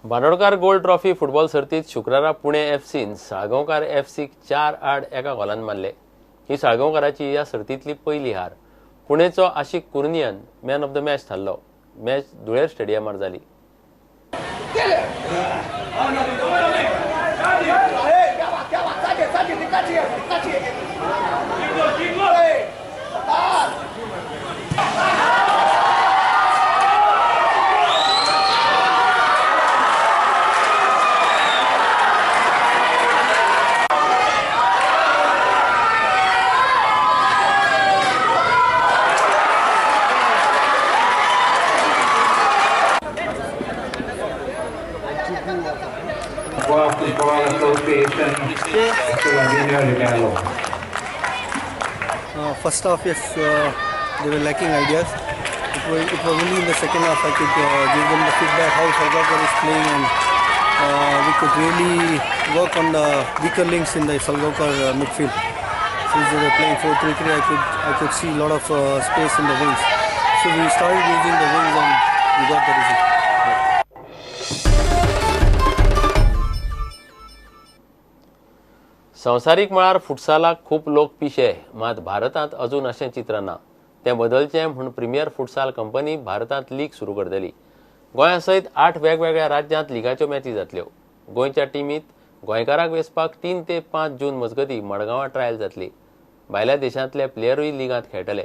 Bandodkar gold trophy football सर्तीत शुक्रारा पुणे एफसीन साळगांवकार एफसीक 4-1 गोलान मारले. ही साळगांवकाराची ह्या सर्तींतली पयली हार. पुणेचो Ashique Kuruniyan man of the match थारलो. मॅच धुळेर स्टेडियमार जाली. First half, yes, they were lacking ideas. It was only in the second half I could give them the feedback how Salgaocar is playing, and we could really work on the weaker links in the Salgaocar midfield. Since they were playing 4-3-3, I could see a lot of space in the wings. So we started using the wings and we got the result. संवसारीक मळार फुटसालाक खूब लोक पिशे, मात भारतांत अजून अशें चित्र ना. तें बदलचें म्हूण प्रिमियर फुटसाल कंपनी भारतांत लीग सुरू करतली. गोंया सयत 8 वेगवेगळ्या राज्यांत लिगाच्यो मॅची जातल्यो. गोंयच्या टिमींत गोंयकाराक वेंचपाक 3 ते 5 जून मजगतीं मडगांवां ट्रायल जातली. भायल्या देशांतले प्लेयरूय लिगांत खेळटले.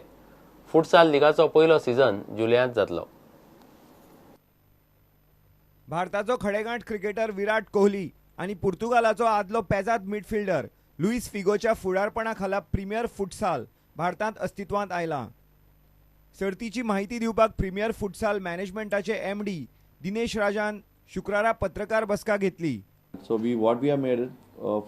फुटसाल लिगाचो पयलो सिजन जुलयांत जातलो. भारताचो खडेगांठ क्रिकेटर विराट कोहली आनी पुर्तुगालाचो आदलो पेजाद मिडफिल्डर लुईस फिगोच्या फुडारपणा खाला प्रीमियर फुटसाल भारतांत अस्तित्वांत आयला. सर्तीची माहिती दिवपाक प्रीमियर फुटसाल मॅनेजमेंटाचे MD Dinesh राजान शुक्रारा पत्रकार बसका घेतली. So what we have made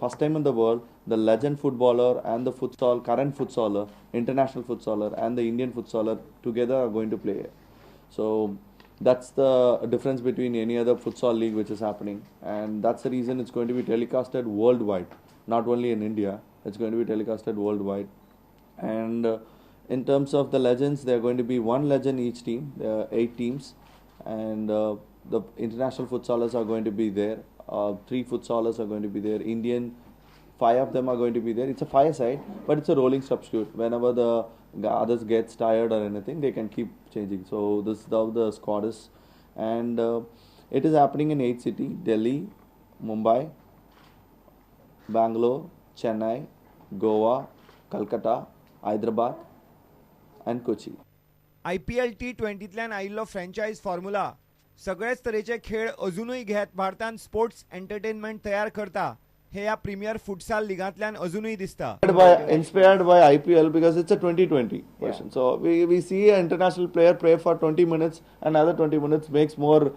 first time in the world, the legend footballer and the futsal current futsaler, international futsaler and the Indian futsaler together are going to play. So that's the difference between any other futsal league which is happening, and that's the reason it's going to be telecasted worldwide, not only in India. It's going to be telecasted worldwide. And in terms of the legends, there are going to be one legend each team. There are 8 teams, and the international futsalers are going to be there. 3 futsalers are going to be there. Indian, 5 of them are going to be there. It's a fireside, but it's a rolling substitute. Whenever the others gets tired or anything, they can keep changing. So this is how the squad is, and it is happening in 8 cities: Delhi, Mumbai, Bangalore, Chennai, Goa, Calcutta, Hyderabad and Kochi. IPL T20तल्यान आयिल्लो फ्रँचायज formula सगळेच तरेचे खेळ अजुनूय घेत भारतान sports entertainment तयार करता हे ह्या प्रीमियर फुटसाल लिगांतल्यान अजुनूय दिसता. Inspired by IPL because it's a 2020 version. So we see an international player play for 20 minutes and another 20 minutes makes more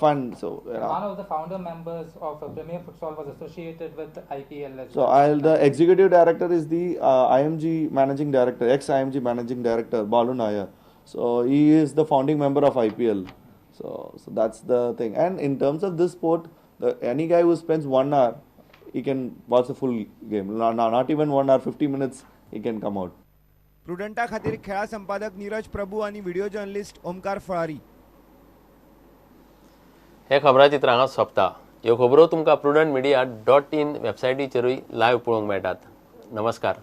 fun. So you know. One of the founder members of Premier Futsal was associated with IPL as well. So the executive director is the IMG managing director, ex-IMG managing director Balu Nair. So he is the founding member of IPL. So that's the thing. And in terms of this sport, any guy who spends 1 hour, he can watch the full game. Not even 1 hour, 50 minutes, he can come out. प्रुडंटा खातीर खेळा संपादक नीरज प्रभू आणि video journalist Omkar फळारी. हे खबराचित्र हांगा सोंपता. ह्यो खबरो तुमकां prudentmedia.in वेबसायटीचेरूय लायव्ह पळोवंक मेळटात. नमस्कार.